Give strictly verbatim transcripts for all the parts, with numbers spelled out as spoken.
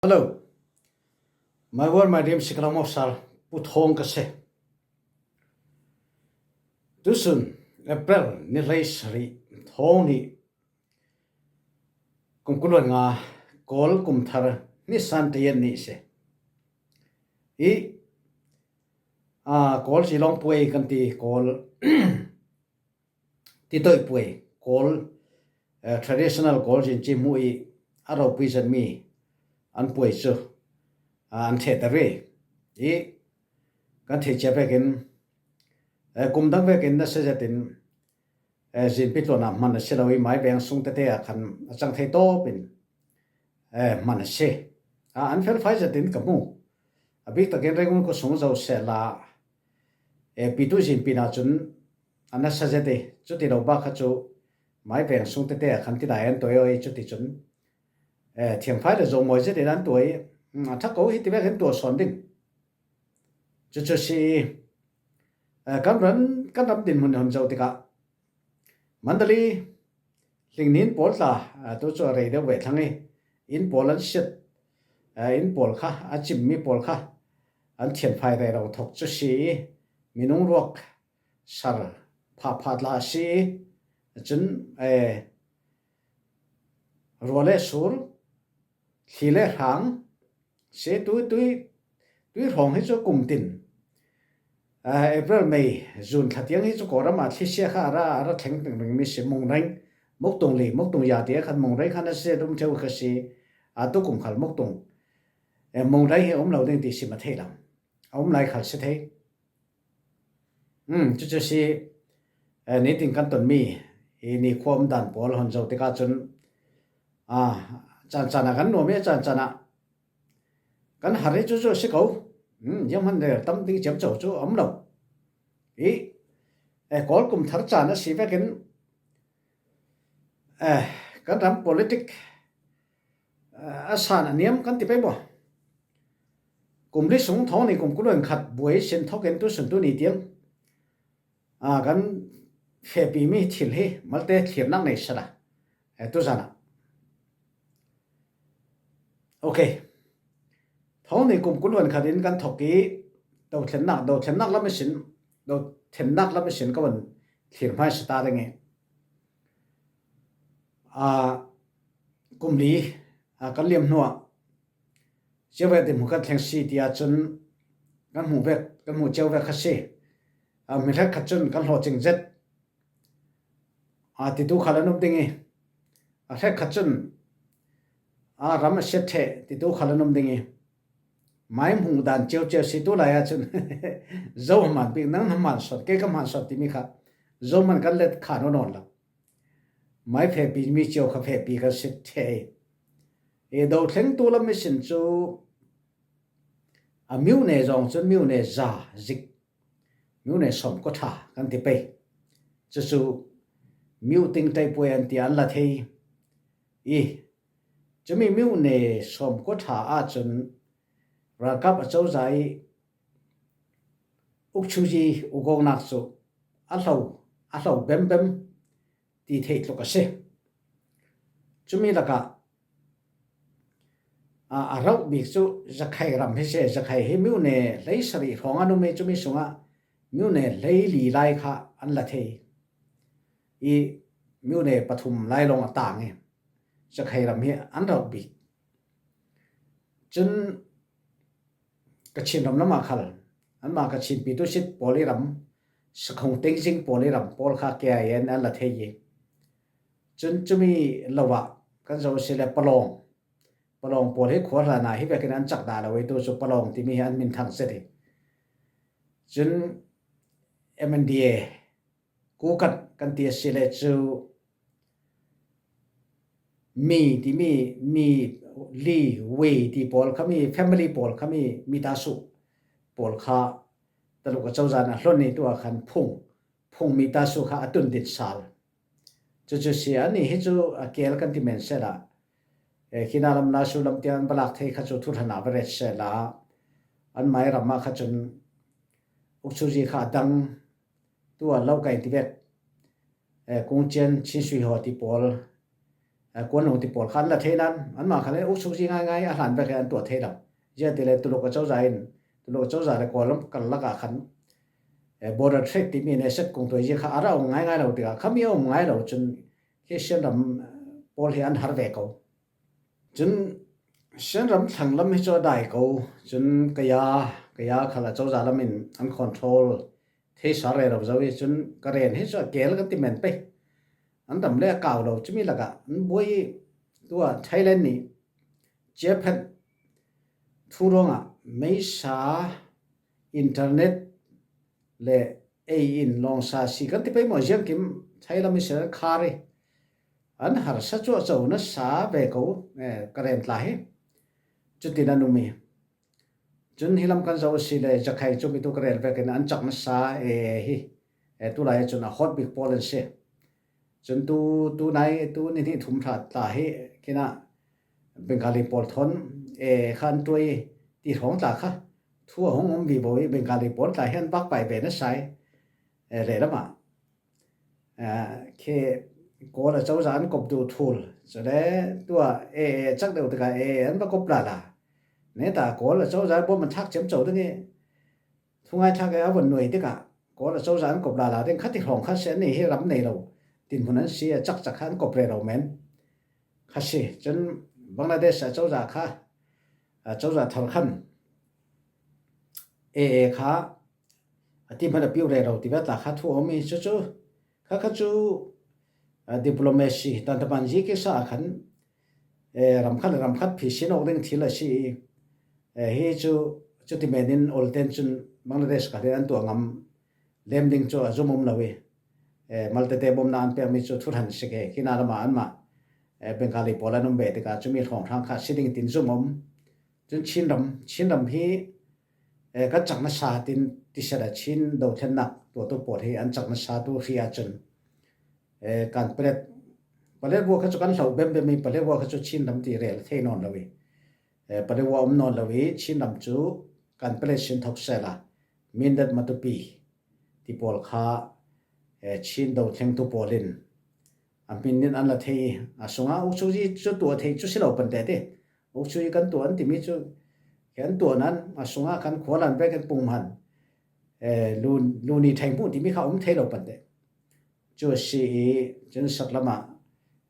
Hello. My word, my dream, Sikala Mosal, Pu Thawng ka si. Tusun, April, ni hlei sarih, Thawng ni, kum kul le nga, Kawl kum thar, ni san te yan ni si. I, a, Kawl Zilong puai kan ti, Kawl, ti toi puai, Kawl, eh, traditional Kawl zin ci mu i a ropui zan mi an puai cu, ah, an theh ta ri. I kan thei cia vekin, eh, kum dang vekin na se zetin, eh, zin pi tluana hman a si lo i mai veng sung tete a khan a cang thei tawpin, eh, hman a si. A, an fel fai zetin ka hmu. A bik takin Rangoon khuasung zo sehla, eh, pitu zin pina cun a nasa zet i, cuti lo ba kha cu mai veng sung tete a khan tidai an tuai aw i, cuti cun, eh, thiangfai le zo mawi zetin an tuai i, mm, a thak ko hi ti vekin tuah sawn ding. Cucu si i, eh, kan ran, kan ram dinhmun hon zo tikah, Mandali, Hlingnin pawl tla, ah, tu cu a rei deuh ve thlang i, inn pawl an siat, ah, inn pawl kha, a cimmi pawl kha, an thianfai rero thok cu si i, minung ruak sar phahphah tla a si i, cun, eh, rua le sur, thli le hrang, si tui, tui, tui hrawng hi cu kum tin, ah, April, May, June thla tiang hi cu Kawlram ah thli sia kha a ra, a ra thleng ringring mi si, mungreng, muktung li, muktung ya ti a khan mungreng khan a si, dum theu kha si, a tu kum khal muktung, eh, mungreng hi a um lo ding ti si ma thei lo. A um lai khal si thei. Hmm, cucu si, eh, nitin kan tonmi, i nikhua um dan pawl hon zo tikah cun, ah, caan caan ah kan nuam i a caan caan ah kan har i cucu a si ko. Hmm, zianghman rel tam ding ciamco cu a um lo. I, eh, Kawl kum thar caan a si vekin, eh, kan ram politic, eh, a san a niam kan ti pei maw? Kum li sung Thawng ni kum kul le khat buai sin thokin tusun tuni tiang, ah, kan fehpimi thil hi malte thlirnak nei sala, eh, tuzan ah. Ok. Thawng ni kum kul le khat in kan thok i, dothlennak, dothlennak lam ihsin, dothlennak lam ihsin ka van thlir hmaisa ta ding i, ah, kum li, ah, kan liam hnuah, cio ve ti hmu kan thleng si ti ahcun kan hmuh vek, kan hmuh cio vek kha si. Ah, mi hrekkhat cun kan hlawhcing zet, ah, titu khal an um ding i, a hrekkhat cun, ah, ram a siat ṭheh titu khal an um ding i, mai hmuh dan cio cio si tu lai ahcun, zo hman bik, nang hman sawn, kei ka hman sawn timi kha, zo hman kan let kha nawn nawn lo. Mai fehpi mi cio kha fehpi kan si ṭheh i, i dothlengtu lam ihsin cu a miuhne zong cun miuhne za zik, miuhne sawmkua ṭha kan ti pei. Cucu miuh ting teipuai an ti an la thei i, cumi miuhne sawmkua ṭha ahcun ralkap acozah i ukchuzi ugawknak cu a hlo, a hlo bembem ti theih tluk a si. Cumi lakah, a, a rauh bik cu Zakhai ram hi si. Zakhai hi miuhne hleisarih hrawng an um i, cumi sungah miuhne hleili lai kha an la thei i, miuhne pathum lai lawng a tang i, Zakhai ram hi an rauh bik. Cun Kachin ram lamah khal, anmah Kachin pitu sit pawl i ram, Sakhong Tenzing pawl i ram pawl kha K I A in an la thei i, cun cumi lo ah kan zoh si le Palawng, Palawng pawl hi khua hlan ah hi vekin an cak dah lo i, tu cu Palawng timi hi an min thang zet i, cun M N D A, Kukat kan ti a si le cu mi timi, mi li, we ti pawl khami, family pawl khami, mi ta su pawl kha Taluk acozah in a hlon i tu ah khan phung, phung mi ta su kha a tun dit sal. Cucu si, ani hi cu a keel kan ti men sehla, eh, khina lam, lasu lam tiang an va lak thei kha cu thuhlan ah va ret sehla, an mai ram ah kha cun ukchuzi kha a dang, tu ah lo kai ti vek, eh, Kungcian, Chinsui haw ti pawl, eh, kuan lo ti pawl kha an la thei nan, anmah kha le uksuk zi ngaingai a hlan vek hi an tuah thei lo. Ziah ti le Tuluk a cozah in, Tuluk a cozah le Kawl lam kal lakah khan, eh, border trade timi ne set kung tuai zi kha a ra um ngaingai lo tikah khami a um ngai lo cun khi Shan ram, eh, pawl hi an har ve ko. Cun Shan ram thlang lam hi cu a dai ko. Cun Kaya, Kaya khal a cozah lam in an control thei sal rero zo i cun Karen hi cu a kel kan ti men pei. An dam le a kau lo cumi lakah an buai i tuah Thailand nih Japan thu ruangah meisa, internet le ei in lawngsa si kan ti pei maw, ziangkim Thailand mi si an khar i an harsa cuahco nasa ve ko, eh, Karen tla hi. Cutin an um i cun hi lam kan zoh a si le Jakhai cumi tu Karen vekin an cak nasa e hi, eh, tulai cun a hot bik pawl an si. Cun tu, tu nai, tu ni hnih thum hra tla hi khinah Bengali pawl thawn, eh, kha an tuai ti hrawng tla kha thu a hung um vivo i Bengali pawl tla hi an vak pai ve nasa i, eh, lehlamah, eh, khi Kawl a cozah an kop duh thul. Cule tuah, eh, eh, cak deuh tikah, eh, an va kop lala. Neta Kawl a cozah bawm an thlak ciamco ding i thungai thlak i a vun nuai tikah Kawl a cozah an kop lala ding kha ti hrawng kha si, an nih hi ram nei lo dinhmun an si a cakcak kha an kop rero men kha si. Cun Bangladesh a cozah kha, a cozah thar khan e e kha a ti hman a piu rero ti ve tla kha thu a um i cucu kha kha cu, a, diplomacy tantaman zi kisa a khan, eh, ram khat le ram khat phi sin awk ding thil a si i, eh, hi cu cuti men in olten cun Bangladesh kha an tuah ngam lem ding cu a zum um lo i, eh, maltete bomna an pekmi cu thuhran si ke kina lamah anmah, eh, Bengali pawl an um ve tikah cumi hrawnghrang kha si ding tin zum um. Cun Chin ram, Chin ram hi, eh, kan cak nasa tin ti sela Chin dothlennak tuahtu pawl hi an cak nasa tu hri ahcun, eh, kan palet, palet vua kha cu kan hloh bembem i palet vua kha cu Chin ram ti rel thei nawn lo i, eh, palet vua um nawn lo i Chin ram cu kan palet sin thok sela Mindat Matupi ti pawl kha, eh, Chin dothlengtu pawl in a hmin in an la thei i a sungah ukcuzi cu tuah thei cu si lo pante ti. Ukcuzi kan tuah an timi cu khi an tuah nan a sungah khan khualan vek in pung hman, eh, lu, luni thei hmuh timi kha um thei lo pante. Cu a si i cun saklamah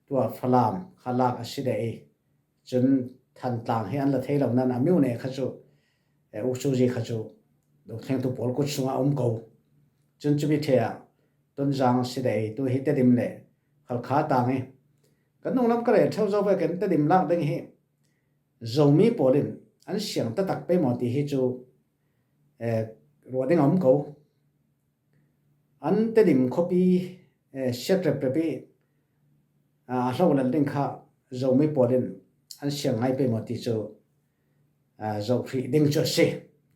tuah Falam kha lak a si deh i cun Thantlang hi an la thei lo nan a miu ne kha cu, eh, ukcuzi kha cu dothlengtu pawl kut sungah a um ko. Cun cumi ṭhe ah Tonzang si deh i tu hi Tedim le Halkha tang i kan nunglam ka rel ṭheu zo vekin Tedim lak ding hi Zomi pawl in an siang taktak pei maw ti hi cu, eh, ruah ding a um ko. An Tedim khuapi, eh, siat reprep i, ah, a hlo lal ding kha Zomi pawl in an siang ngai pei maw ti cu, ah, zoh hrih ding cu a si.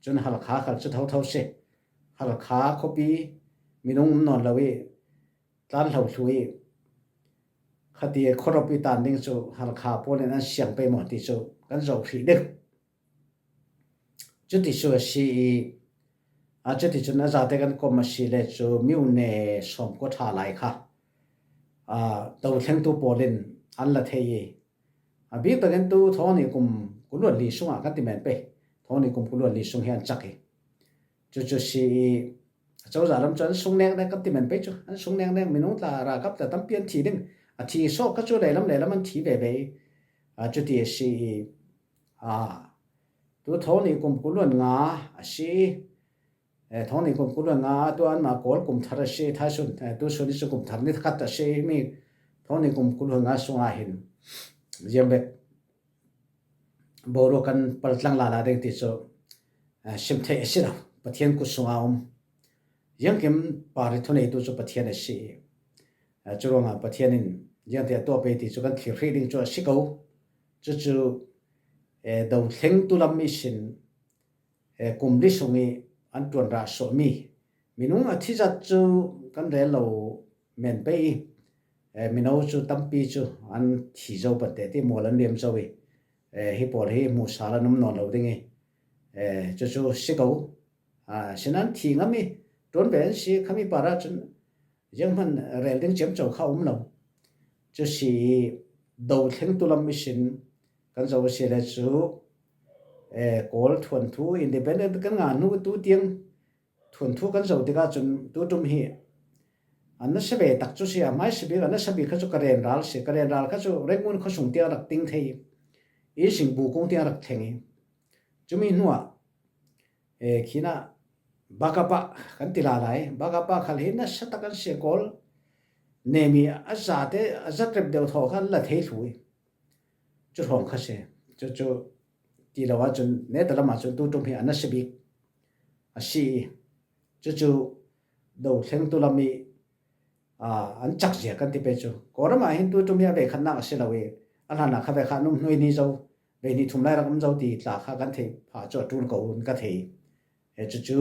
Cun Halkha khal cu thotho si. Halkha khuapi minung um nawn lo i tlan hlo thlu i khati khuarop i tan ding cu Halkha pawl in an siang pei maw ti cu kan zoh hrih ding. Cuti cu a si i, a cuti cun a zate kan kom a si le cu miu ne sawmkua ṭha lai kha, a, dothlengtu pawl in an la thei i, a bik takin tu thawng hnih kum kul le li sungah kan ti men pei. Thawng hnih kum kul le li sung hi an cak i, cucu si i, a cozah lam cu an sung neknek kan ti men pei cu, an sung neknek minung tla ralkap tla tampi an thi ding. A thi sawk kha cu leilam leilam an thi veve i, a, cuti a si i, a, tu thawng hnih kum kul le nga a si i, eh, thawng hnih kum kul le nga tu anmah Kawl kum thar a si i, thaisun, eh, tu sun i cu kum thar ni khat a si i, mi thawng hnih kum kul le nga sungah hin ziang bek boruak kan paltlang lala ding ti cu, eh, sim theih a si lo. Pathian kut sungah a um. Ziangkim pari thuneitu cu Pathian a si i, eh, curuangah Pathian in ziangti a tuah pei ti cu kan thlir hrih ding cu a si ko. Cucu, eh, dothlengtu lam ihsin, eh, kum li sung i an ṭuan rah suahmi minung a thi zat cu kan rel lo men pei i, eh, mino cu tampi cu an thi zo pante ti mual an liam zo i, eh, hi pawl hi hmuhsal an um nawn lo ding i, eh, cucu si ko. Ah, sinan thi ngam i ṭuan ve an si khami par ahcun zianghman rel ding ciamco kha a um lo. Cu si i Do thlengtu lam i sin kan zoh a si le cu, eh, Kawl thuanthu independent kan ngah hnu tu tiang thuanthu kan zoh tikah cun tuṭum hi a nasa ve tak cu si, a hmaisa bik, a nasa bik kha cu Karenral si. Karenral kha cu Rangoon khuasung tiang rak ting thei i, Singbu kung tiang rak thleng i, cumi hnuah, eh, khinah Bakapa kan ti lala i, Bakapa khal hi nasa tak an si, Kawl nem i a zate a zat rep deuh thaw kha an la thei thlu i, cu hrawng kha si. Cucu ti lo ahcun neta lam ahcun tuṭum hi a nasa bik a si i, cucu do thlengtu lam i, aa, an cak zia kan ti pei cu. Kawlram ah hin tuṭum hi a veikhatnak a si lo i, a hlanah kha vekha an um, hnuai ni zo, vei ni thum lai rak um zo ti tla kha kan theih phah cu a ṭul ko in ka thei. He cucu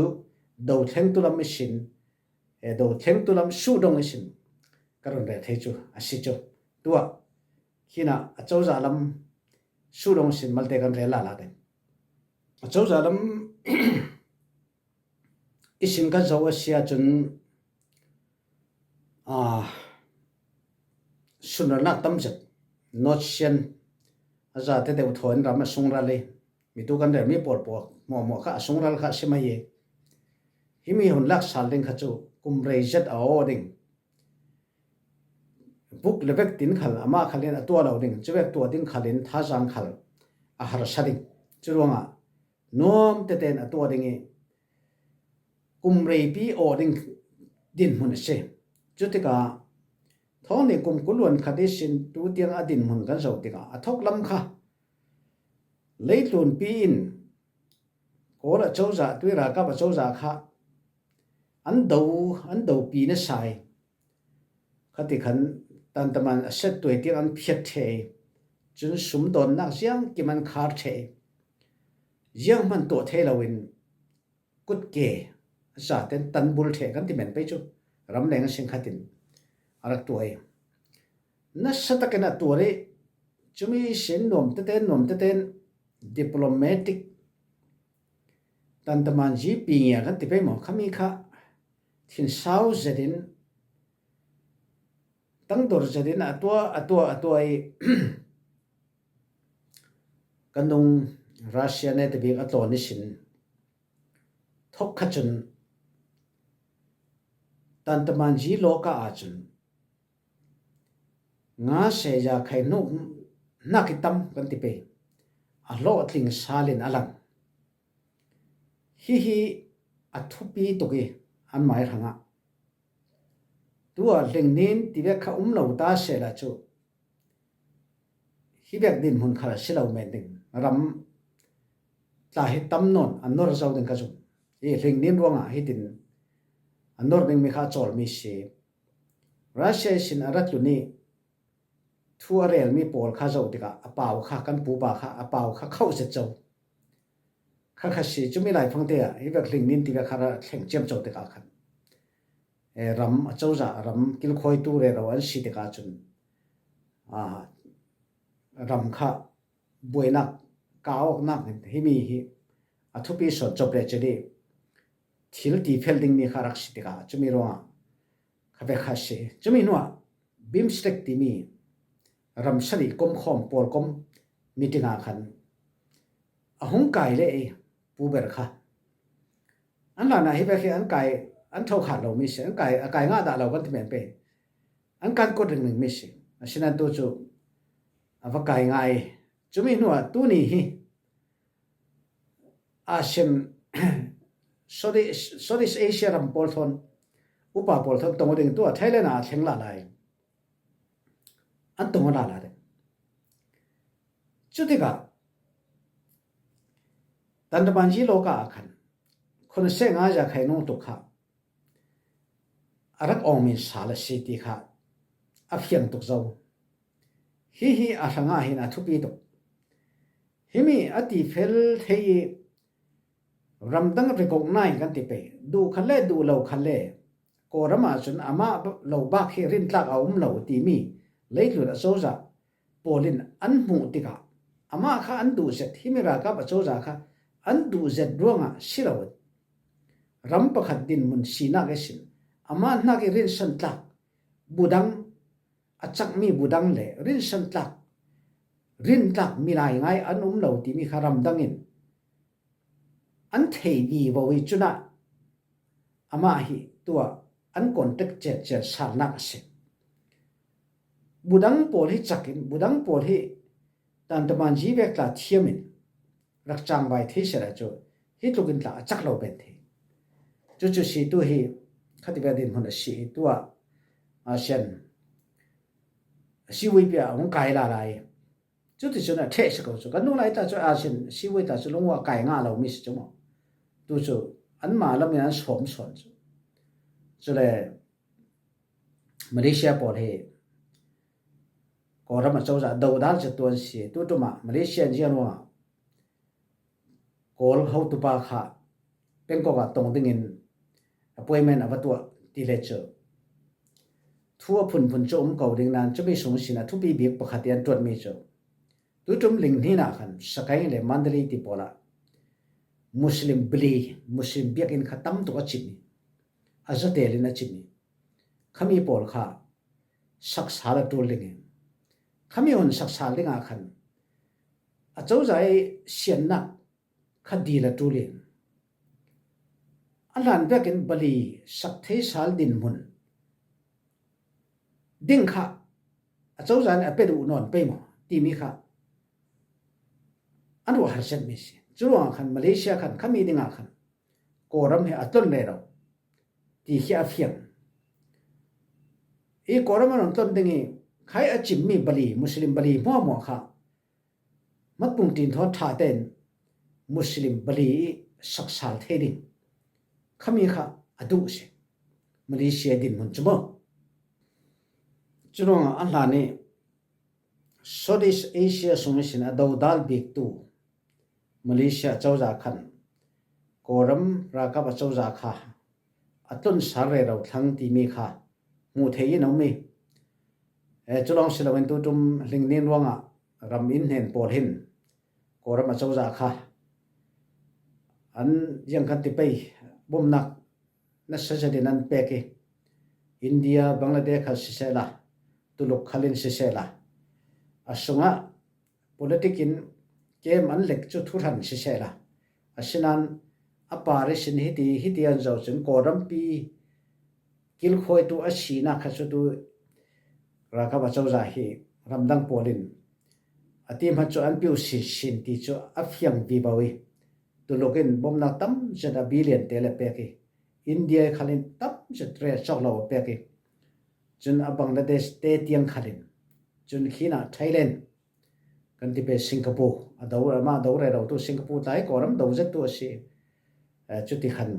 do thlengtu lam i sin, he do thlengtu lam suhdong i sin ka run rel thei cu a si cu. Tuah khinah a cozah lam suhdong i sin malte kan rel lala ding. A cozah lam i sin kan zoh a si ahcun, aa, sunralnak tam zet, North Sian a zate deuh thaw in ram a sungral i, mitu kan relmi pawl pawl hmuahhmuah kha a sungral kha a si mai i, himi hun lak sal ding kha cu kum rei zet a aw ding. Vuk le vek tin khal amah khal in a tuah lo ding, cuvek tuah ding khal in thazaang khal a harsa ding. Curuangah nuam tete in a tuah ding i, kum reipi aw ding dinhmun a si. Cutikah thawng nih kum kul le khat ihsin tu tiang a dinhmun kan zoh tikah a thawk lam kha leitlunpi in Kawl a cozah, tui ralkap a cozah kha an do, an dopi nasa i, khati khan tantaman a set tuai tiang an phiat ṭheh i, cun sumdawnnak ziangkim an khar ṭheh i, zianghman tuah thei loin kutke a zaten tanbul ṭheh kan ti men pei cu, ramleng a sing khatin a rak tuah i, nasa takin a tuar i, cumi sin nuam tete, nuam tete in diplomatic tantaman zipi ngia kan ti pei maw? Khami kha thinsau zetin, tangdor zetin a tuah, a tuah, a tuah i, kan nung Russia ne te bik a tlawn ihsin thawk kha cun tantaman zi lawka ahcun nga se ya khai hnuk hnak i tam kan ti pei, a hlawhtling sal in a lang. Hihi a thupi tuk i, anmai hrangah tuah hlingnin tivek kha um lo ta sehla cu hivek dinhmun khal a si lo men ding. Ram tla hi tam nawn a nor zo ding ka zum. Hi hlingnin ruangah hitin a nor dingmi kha a cawlmi si. Russia ihsin a rat lun i thu a relmi pawl kha zoh tikah a pau kha, kan pupa kha a pau kha khauh zet zo. Kha kha si, cumi laifangte ah hivek hlingnin tivek kha ra thleng ciamco tikah khan, eh, ram a cozah, ram kilkhawitu rero an si tikah cun, ah, ram kha buainak, kah awknak himi hi a thupi sawn cop le cili thil ti fel dingmi kha rak si tikah cumi ruangah kha vek kha si. Cumi hnuah BIMSTEC timi ram sarih komkhawm pawlkom meeting ah khan a hung kai le i puber kha an hlanah hi vek hi an kai, an thokhat lomi si, an kai, a kai ngah dah lo kan ti men pei. An kan kut ringringmi si. Asinan tu cu a va kai ngai. Cumi hnuah tuni hi ASEM, Southeast, Southeast Asia ram pawl thawn, upa pawl thawn tong ding tuah Thailand ah a thleng lala i an tong lala ding. Cutikah tantaman zi lawka ah khan khun seh nga ya khai nung tuk kha a rak awngmi sal a si ti kha a fiang tuk zo. Hihi a hrangah hin a thupi tuk. Himi a ti fel thei i ramdang recognize kan ti pei. Duh khat le duh lo khat le Kawlram ahcun amah lo bak hi rintlak a um lo timi leitlun a cozah pawl in an hmuh tikah amah kha an duh zet, himi ralkap a cozah kha an duh zet ruangah si lo. Ram pakhat dinhmun sinak ihsin amah hnak i rinsan tlak budang, a cakmi budang le rinsan tlak rintlak milai ngai an um lo timi kha ramdang in an thei vivo i cunah amah hi tua an contact ciatciat salnak a si. Budang pawl hi cakin, budang pawl hi tantaman ji vek tla thiamin rak cangvai thei sela cu hi tlukin tla a cak lo ben thei. Cucu si tu hi khati vek dinhmun a si i tua a sian a si uipi a hong kai lalai. Cuticun a ṭheh si ko cu kan nung lai ta cu a sin si ui ta cu lungua kai ngah lo mi si cu maw? Tu cu anmah lamin an sawm sawn cu. Cule Malaysia pawl hi Kawlram a cozah dodal catuan si tu ṭumah Malaysia zian ruangah Kawl hotupa kha Bangkok ah tong dingin appointment a va tuah ti le cu thu a phunphun cu um ko ding nan cumi sung sin a thupi bik pakhat i an ṭuanmi cu tuiṭum ling hnin ah khan Sagaing le Mandalay ti pawl ah Muslim bili, Muslim biakinn kha tam tuk a cimmi, a zatel in a cimmi khami pawl kha saksal a ṭul ding i khami hun saksal dingah khan a cozah i siannak kha dil a ṭul in a hlan vekin bali sak thei sal dinhmun ding kha a cozah in a pe duh nawn pei maw timi kha an ruah harsetmi si. Curuangah khan Malaysia khan khami dingah khan Kawlram hi a tlon rero ti khi a fiang i Kawlram a tlon ding i khai a cimmi bali, Muslim bali hmuahhmuah kha hmatpung ṭin thawn ṭha tein Muslim bali i saksal thei ding khami kha a duh si. Malaysia dinhmun cu maw? Curuangah a hlan i Southeast Asia sung ihsin a dodal biktu Malaysia a cozah khan Kawlram ralkap a cozah kha a tlun sal rero thlang timi kha hmuh theih in a um i, eh, cu lawng si loin tuṭum hlingnin ruangah ram in hnen pawl hin Kawlram a cozah kha an ziang kan ti pei bawmnak nasa zetin an pek i India, Bangladesh khal sisehla, Tuluk khalin sisehla a sungah politic in kem an lek cu thuhran sisehla, asinain a par ihsin hiti hiti an zoh cun Kawlrampi kilkhawitu a sinak kha cu tu ralkap a cozah hi ramdang pawl in a ti hmat cu an piu sinsin ti cu a fiang vivo i Tuluk in bawmnak tam zet a billion te le pek i India khal in tam zet rel cawk lo a pek i cun a Bangladesh te tiang khal in cun khinah Thailand kan ti pe Singapore a do, amah do rero tu Singapore tlai Kawlram do zet tu a si. Eh, cuti khan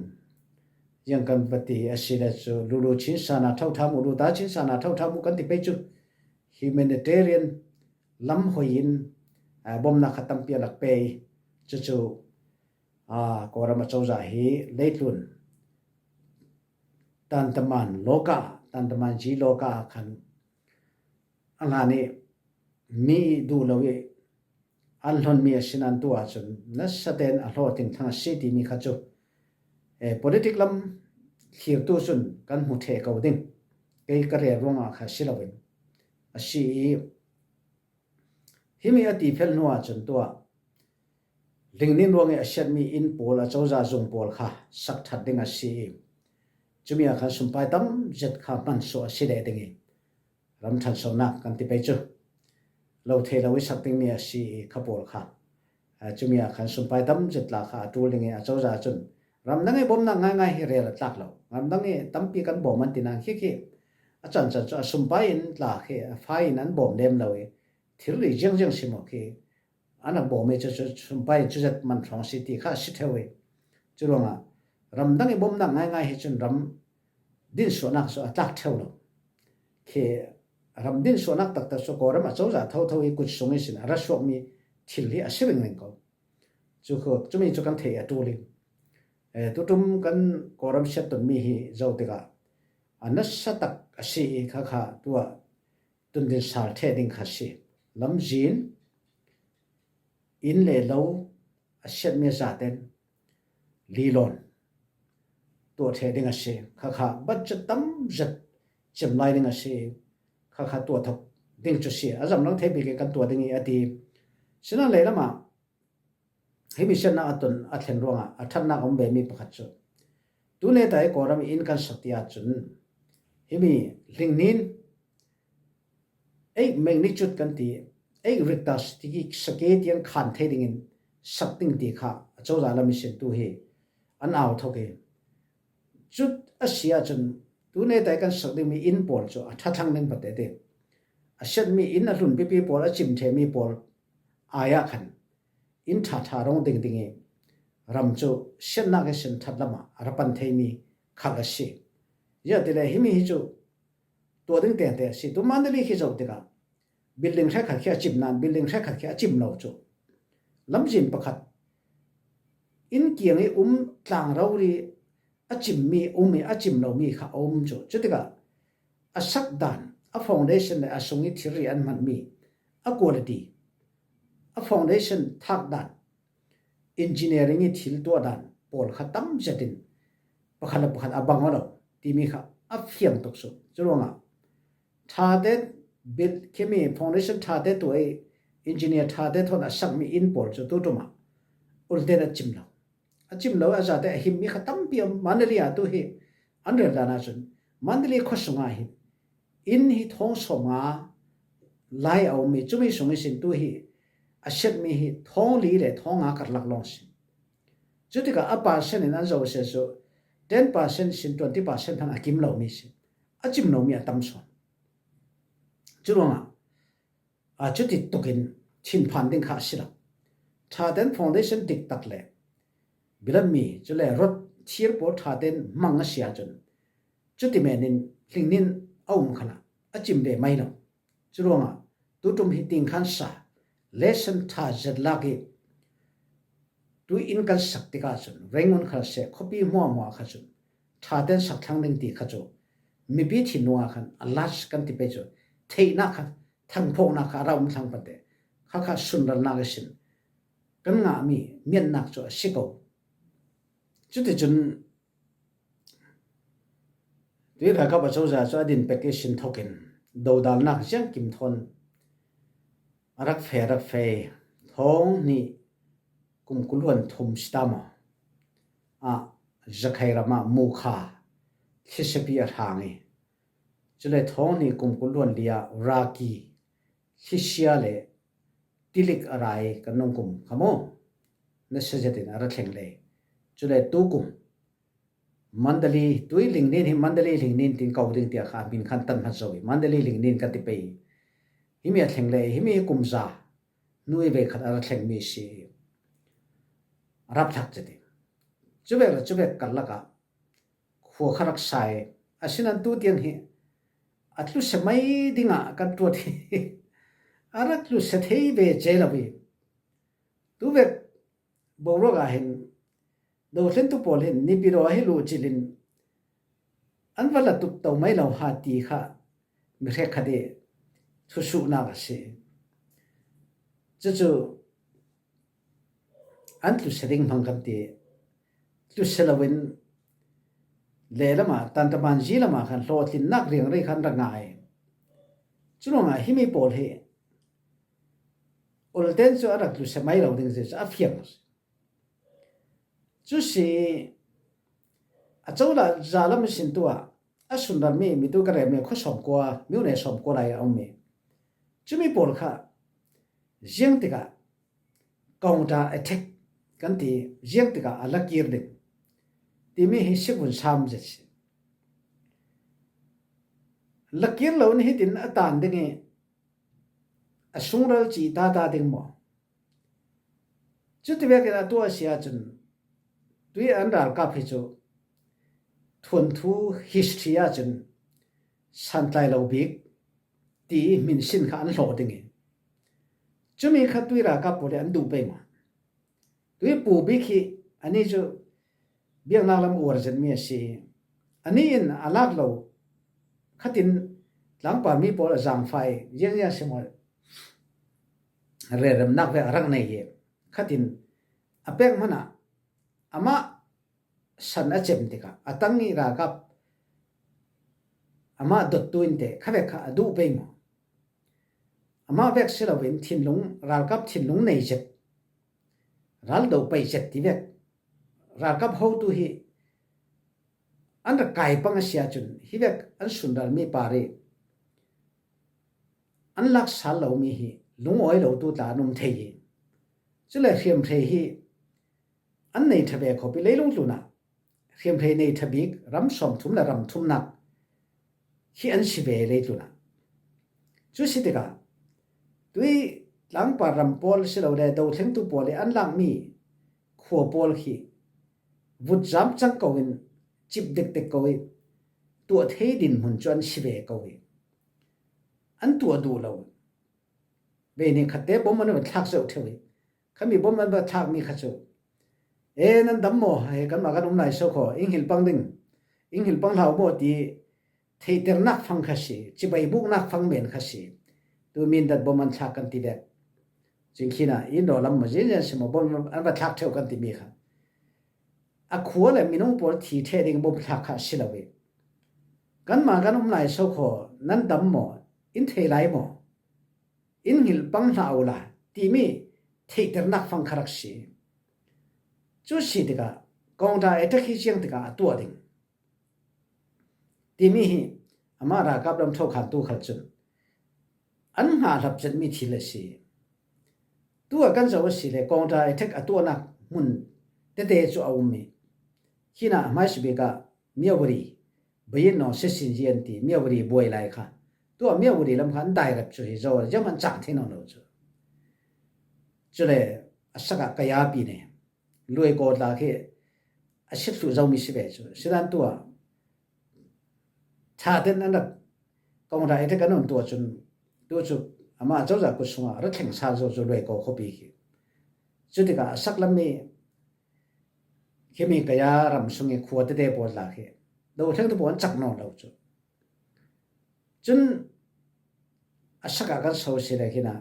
ziang kan va ti a si le cu lulu chin sana thotha mu, luta chin sana thotha mu kan ti pei cu humanitarian lam hoi in, eh, bawmnak kha tampi a lak pe i cucu, ah, Kawlram a cozah hi leitlun tantaman lawka, tantaman ji lawka khan a hlan i mi duh lo i an hlonmi a sin an tu ahcun nasa tein a hlawhtling thlang a si timi kha cu, eh, politic lam thlirtu cun kan hmu ṭheh ko ding. Kei ka rel ruangah kha si loin a si i, himi a ti phel hnu ahcun tuah hlingnin ruang i a siatmi inn pawl, a cozah zung pawl kha sak ṭhat ding a si i, cumi ah khan sumpai tam zet kha hman suah a si leh ding i, ram ṭhansonak kan ti pei cu lo thei lo i sak dingmi a si i kha pawl kha, aa, cumi ah khan sumpai tam zet tla kha a ṭul ding i a cozah cun ramdang i bawmnak ngaingai hi rel a tlak lo. Ramdang i tampi kan bawm an ti nain khi khi a cancan cu a sumpai in tla khi a fai in an bawm lem lo i thil ri ziangziang si maw khi an a bawm i cu, cu sumpai in cuzat man hrawng si ti kha a si ṭheu i cu ruangah ramdang i bawmnak ngaingai hi cun ram dinsuahnak cu a tlak ṭheu lo. Khi ram dinsuahnak taktak cu Kawlram a cozah thotho i kut sung ihsin a ra suakmi thil hi a si ringring ko. Cu khu, cumi cu kan theih a ṭul i, eh, tuṭum kan Kawlram siat tunmi hi zoh tikah a nasa tak a si i kha kha tuah tundin sal ṭheh ding kha si. Lamzin, inn le lo a siatmi a zaten lilawn tuah ṭheh ding a si. Kha kha budget tam zet cem lai ding a si. Kha kha tuah thok ding cu si. A zamrang thei bik in kan tuah ding i a ti. Sinan lei lamah himi siatnak a ton a thlen ruangah a ṭhatnak a um vemi pakhat cu, tune ta i Kawlram i inn kan sak ti ahcun himi hlingnin eight magnitude kan ti, eight Richter scale tiang khan thei dingin sak ding ti kha a cozah lam i sintu hi an au thok i, cu a si ahcun tune ta i kan sak dingmi inn pawl cu a ṭha thlang ding pate te, a siatmi inn a hlun pipi pawl, a cim ṭhemi pawl ai ah khan inn ṭha ṭha rung ding ding i ram cu siatnak ihsin ṭhat lamah a ra pan theimi khal a si. Ziah ti le himi hi cu tuah ding tengte a si. Tu Mandalay khi zoh tikah building hrekkhat khi a cim nain building hrekkhat khi a cim lo cu lamzin pakhat inn kiang i um tlang rori a cimmi um i a cim lomi kha a um cu. Cutikah a sak dan, a foundation le a sung i thilri an hmanmi, a quality, a foundation thak dan, engineering i thil tuah dan pawl kha tam zetin pakhat le pakhat a bang aw lo timi kha a fiang tuk cu. Curuangah ṭhate build khimi foundation ṭhate tuah i engineer ṭhate thawn a sakmi inn pawl cu tu ṭumah ulten a cim lo. A cim lo a zate a himmi kha tampi a um. Mandalay ah tu hi an rel dan ahcun Mandalay khuasung ah hin inn hi thawng sawmnga lai a ummi, cumi sung ihsin tu hi a siatmi hi thawng li le thawng nga karlak lawng si. Cutikah a percent in an zoh a si cu ten percent sin twenty percent hmanh a kim lomi si. A cim lomi a tam sawn. Curuangah aa, cuti tukin thinphan ding kha a si lo. Ṭhaten foundation diktak le bilammi, cule rot thir pawl ṭhaten hmang a si ahcun cuti menin hlingnin a um khalah a cim ve mai lo. Curuangah tuṭum hi ting khan sa, lesson ṭha zet lak i tu inn kan sak tikah cun Rangoon kha seh, khuapi hmuahhmuah kha cun ṭhaten sak thlang ding ti kha cu mipi thinlung ah khan a large kan ti pei cu theihnak kha, thangphawknak kha a ra um thlang pate kha kha sunralnak ihsin kan ngahmi mianhnak cu a si ko. Cuticun tui ralkap a cozah cu a din pek ihsin thokin dodalnak ziangkim thawn a rak fe, a rak fe. Thawng hnih kum kul hluan thum si ta maw? Ah, Zakhai ram ah Mukha thlisiapi a hrang i, cule thawng hnih kum kul hluan li ah Raki thlisia le Tilik a ra i kan nung kum kha maw? Nasa zetin a ra thleng le. Cule tu kum Mandalay, tui hlingnin hi Mandalay hlingnin tin ko ding tiah kha a hmin khan tan hmat zo i Mandalay hlingnin kan ti pei. Himi a thleng le, himi hi kum za hnu i veikhat a ra thlengmi si i a rapthlak ceti. Cuvek le cuvek karlak ah khua kha rak sa i, asinan tu tiang hi a tlusia mai dingah kan tuat hi a rak tlusia thei ve cei lo i, tuvek boruak ah hin dothlentu pawl hin Naypyidaw hi luh cilin an va la tuk to mai lo ha ti kha mi hrekkhat i thusuhnak a si. Cucu an tlusia ding hmang kan ti. Tlusia loin lehlamah, tantaman zi lamah khan hlawhtlinnak riangri khan rak ngai. Curuangah himi pawl hi ulten cu a rak tlusia mai lo ding cu a fiang. Cu si a cola zalam ihsin tu ah a sunralmi mitu ka relmi khuasawm kua, miune sawm kua lai a ummi cumi pawl kha ziangtikah counter attack kan ti, ziangtikah a lakir ding timi hi sikvun sam zet si. Lakir lo in hitin a tan ding i a sungral cih ta ta ding maw? Cuti vekin a tuah a si ahcun tui an ralkap hi cu thuanthu history ahcun santlai lo bik ti hminsin kha an hlawh ding i, cumi kha tui ralkap pawl hi an duh pei maw? Tui pu bik hi ani cu biaknak lam uar zetmi a si. Ani in a lak lo khatin tlangpar mi pawl a zangfai ziangziang si maw? Relremnak ve a rak nei hi. Khatin a pek hmanah amah san a cem tikah a tang i ralkap amah dottu in te khavek kha a duh pei maw? Amah vek si loin thinlung, ralkap thinlung nei zet, ral do paih zet ti vek, ralkap hotu hi an rak kai pang a si ahcun, hi vek an sunral mi par i an lak sal lomi hi lungawi lotu tla an um thei hi. Cule hriamhrei hi an nei ṭha ve khawp i leilung tlunah hriamhrei nei ṭha bik ram sawmthum le ram thumnak hi an si ve leitlunah. Cu si tikah tui tlangpar ram pawl silole dothlengtu pawl i an lakmi khua pawl khi vut zam cang ko in cip dekdek ko i tuah thei dinhmun cu an si ve ko i an tuah duh lo. Vei ni khatte bom an va thlak zoh ṭheu i khami bom an va thlakmi kha cu, "E, nan dam maw? He, kanmah kan um lai so khaw, in hil pang ding, in hil pang hlau maw?" ti theihternak fang kha si, cibai buknak fang men kha si. Tu min dat bom an thlak kan ti vek. Cingkhin ah in raw lam maw, zianzian si maw, bom an va thlak ṭheu kan timi kha a khua le minung pawl thi ṭheh ding bom thlak kha a si lo i, "Kanmah kan um lai so khaw, nan dam maw? In thei lai maw? In hil pang hlah u la," timi theihternak fang kha rak si. Cu si tikah, "Counter attack hi ziang tikah a tuah ding?" timi hi amah ralkap lam ṭhokhantu khal cun an hngah hlap zetmi thil a si. Tu a kan zoh a si le counter attack a tuahnak hmun tete cu a um i, khin ah hmaisabik ah Myawaddy, Bayin Naw Sisin Yi an ti Myawaddy buai lai kha, tu a Myawaddy lam kha an dai rep cu hi zo zianghman cang thei nawn lo cu. Cule a sak ah Kayapi ne, Luaikaw tla khi a si thluh zomi si ve cu. Sinan tu ah ṭha ten an rak counter attack an on tu ahcun, tu cu amah cozah kut sungah ra thleng sal zo cu Luaikaw khuapi khi. Cu tikah a sak lam i khimi Kaya ram sung i khua tete pawl tla khi dothlengtu pawl an cak nawn lo cu. Cun a sak ah kan so si le khin ah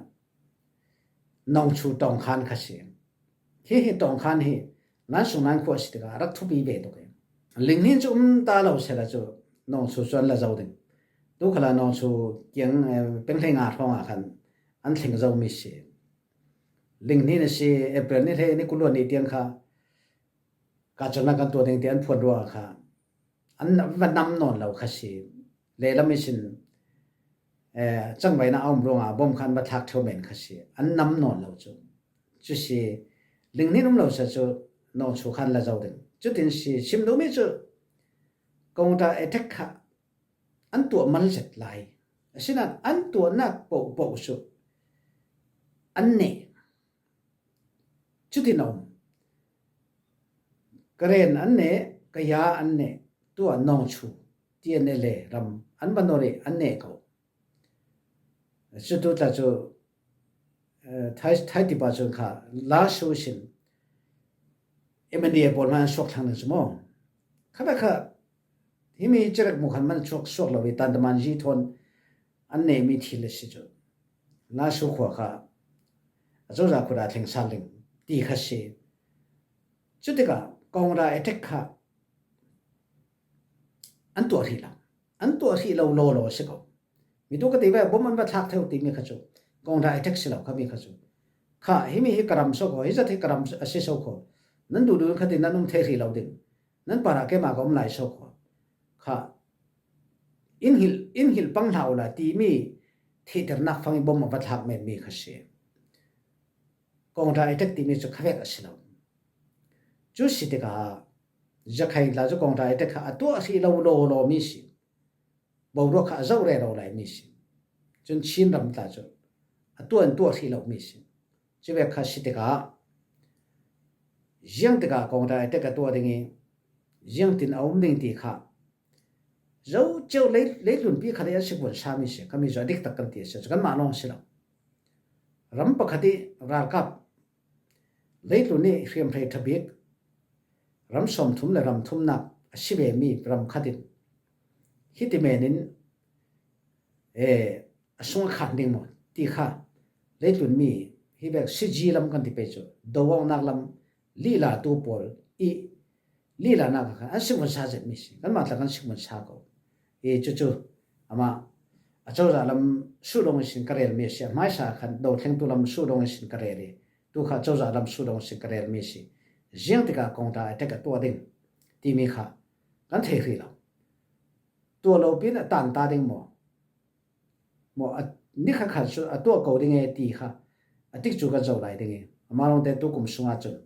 Nongchu Tawngkhan kha si. Hi hi Tawngkhan hi nan sung nan khua si tikah a rak thupi ve tuk i, Linghnin cu um ta lo sehla cu Nongchu cu an la zo ding. Tu khala Nongchu kiang, eh, peng hlei nga hrawng ah khan an thleng zomi si. Linghnin a si, April ni hlei ni kul luan ni tiang kha kahcolhnak kan tuah ding ti an phuan ruangah kha an va nam nawn lo kha si. Lehlam ihsin, eh, cangvaihnak a um ruangah bom kha an va thlak ṭheu men kha si. An nam nawn lo cu. Cu si, Linghnin um lo seh cu Nongchu khan la zo ding. Cutin si, chim duhmi cu counter attack kha an tuah mal zet lai. Asinain an tuahnak pohpoh cu an neh. Cutin a um. Karen an neh, Kaya an neh, tu ah Nongchu, T N L A ram an va nor i an neh ko. Cutu tla cu, eh, Thai, Thai tipa cun kha Lashio sin M N D A pawl hmanh an suak thlang ding cu maw? Kha kha himi cirek mu khan man chuak suak lo i Tandaman Yi thawn an nehmi thil a si cu. Lashio khua kha a cozah kut ah thleng sal ding ti kha si. Cutikah counter attack kha an tuah hrih lo. An tuah hrih lo lawlaw a si ko. Mi tu ka ti ve, bom an va thlak theu timi kha cu counter attack si lo kha mi kha cu. Kha, himi hi ka ram so kho, hi zat hi ka ram a si so kho. Nan duhduh in khatin nan um thei hrih lo ding. Nan parah keimah ka um lai so kho. Kha, in hilh, in hilh pang hlah u la timi theihternak fang i bom a va thlak men mi kha si. Counter attack timi cu khavek a si lo. Cu si tikah Zakhain tla cu counter attack kha a tuah hrih lo lawlaw mi si. Boruak kha a zoh rero lai mi si. Cun Chin ram tla cu a tuah in tuah hrih lo mi si. Cuvek kha si tikah ziang tikah counter attack a tuah ding i ziangtin a um ding ti kha zo ceuh lei, leitlunpi kha lei an si vun sa mi si. Khami cu a dik tak kan ti a si cu kanmah lawng si lo. Ram pakhat i ralkap leitlun i hriamhrei ṭha bik ram sawmthum le ram thumnak a si vemi ram khat in hiti men in, eh, a sung a khan ding maw ti kha leitlun mi hi bek siji lam kan ti pei cu do awknak lam lihlatu pawl i lihlanak ah khan an si vun sa zetmi si. Kanmah tla kan si vun sa ko. I cucu amah Cozah lam suhdong ihsin ka rel mi a si, a hmaisa khan dothlengtu lam suhdong ihsin ka rel hi. Tu kha cozah lam suhdong ihsin ka rel mi a si. Ziang tikah counter attack a tuah ding timi kha kan thei hrih lo. Tuah lo pin a tanta ding maw? Maw, a, ni kha khat cu a tuah ko ding e ti kha a tikcu kan zoh lai ding e. Amah lawngte tu kum sungah cun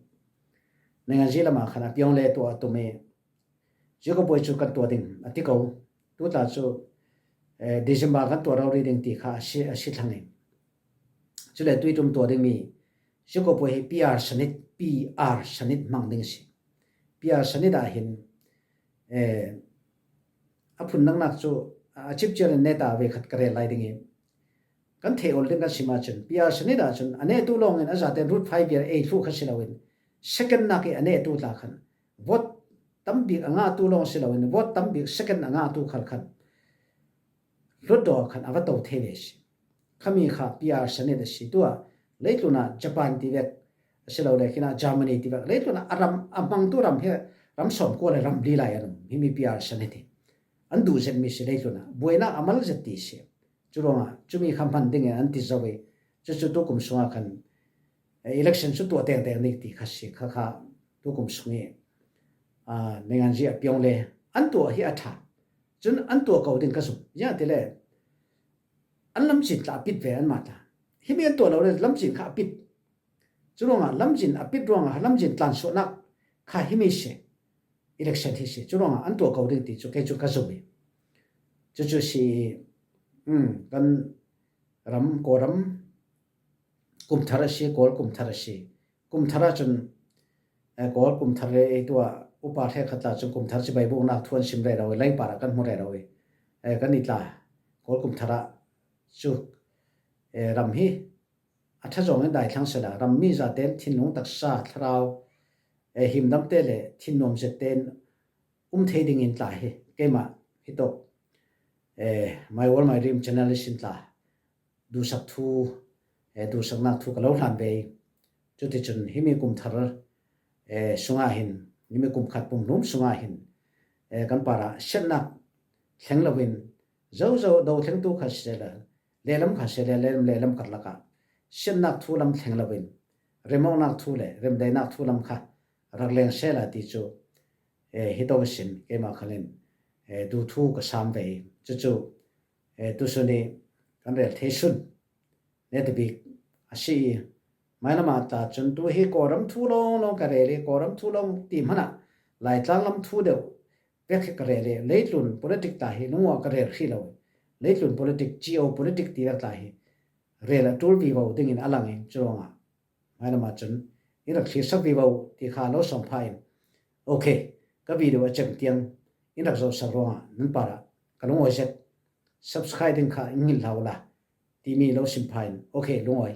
Nainganzi lamah khan a piang le tuah a tum e. Ziakopuai cu kan tuah ding a ti ko. Tu tla cu, eh, December kan tuah rori ding ti kha a si, a si thlang e. Cule tuitum tuah dingmi Ziakopuai hi P R sanit, P R sanit hmang ding a si. P R sanit ah hin, eh, a phun naknak cu a cipciar in neta ve khat ka rel lai ding i kan theih ol ding kan sim ahcun P R sanit ahcun a nehtu lawngin a zaten Route five ei thluh kha si loin second nak i a nehtu tla khan vote tam bik a ngahtu lawng si loin vote tam bik second a ngahtu khal khan hluttaw khan a va to thei ve si. Khami kha P R sanit a si. Tuah leitlun ah Japan ti vek a si lo le khin ah Germany ti vek leitlun ah a ram a hmangtu ram hi ram sawmkua le ram li lai an um. Himi P R sanit hi an duh zetmi si leitlun ah buainak a mal zet ti si. Curuangah cumi kha hman dingin an ti zo i cucu tu kum sungah khan, eh, election cu tuah tengteng ding ti kha si kha kha tu kum sung i, ah, Nainganzi a piang le an tuah hi a ṭha. Cun an tuah ko ding ka zum. Ziangahtile an lamcin tla a pit ve anmah tla. Himi an tuah lo le lamcin kha a pit. Curuangah lamcin a pit ruangah lamcin tlansuahnak kha himi si. Election hi si. Curuangah an tuah ko ding ti cu kei cu ka zum i. Cucu si i, um, kan ram, Kawlram kumthar a si, Kawl kumthar a si. Kumthar ahcun, eh, Kawl kumthar le ei tuah upa hrekkhat tla cun kumthar cibai buknak thu an sim rero i, lengpar ah kan hmu rero i, eh, kan i tla Kawl kumthar ah cu, eh, ram hi a ṭha zong in daithlang sehla, rammi zaten thinlung taksa, thlarau, eh, himdamte le thinnuam zette in um thei dingin tla hi keimah hitawk, eh, My World My Dream channel ihsin tla duhsak thu, eh, duhsaknak thu ka lo hlan ve i. Cuticun himi kumthar, eh, sungah hin, himi kum khat pumhlum sungah hin, eh, kan parah siatnak thleng loin zozo dothlengtu kha sehla, lehlam kha sehla, lehlam, lehlam karlak ah siatnak thu lam thleng loin remawknak thu le remdaihnak thu lam kha rak leng sehla ti cu, eh, hitawk ihsin keimah khalin, eh, duhthu ka sam ve i. Cucu, eh, tusun i kan rel thei sun netabik a si i, mailam ah tla cun tu hi Kawlram thu lawnglawng ka rel i, Kawlram thu lawng ti hmanah Laitlang lam thu deuh pek hi ka rel i, leitlun politic tla hi lungua ka rel hrih lo i, leitlun politic, geo politic ti vek tla hi rel a ṭul vivo dingin a lang i, curuangah mailam ah cun in rak thlirsak vivo ti kha lo sawm pha in, okay, ka video a cem tiang in rak zohsak ruangah nan parah ka lungawi zet, subscribe ding kha in ngilh hlah uhla timi lo sim pha in, okay, lungawi.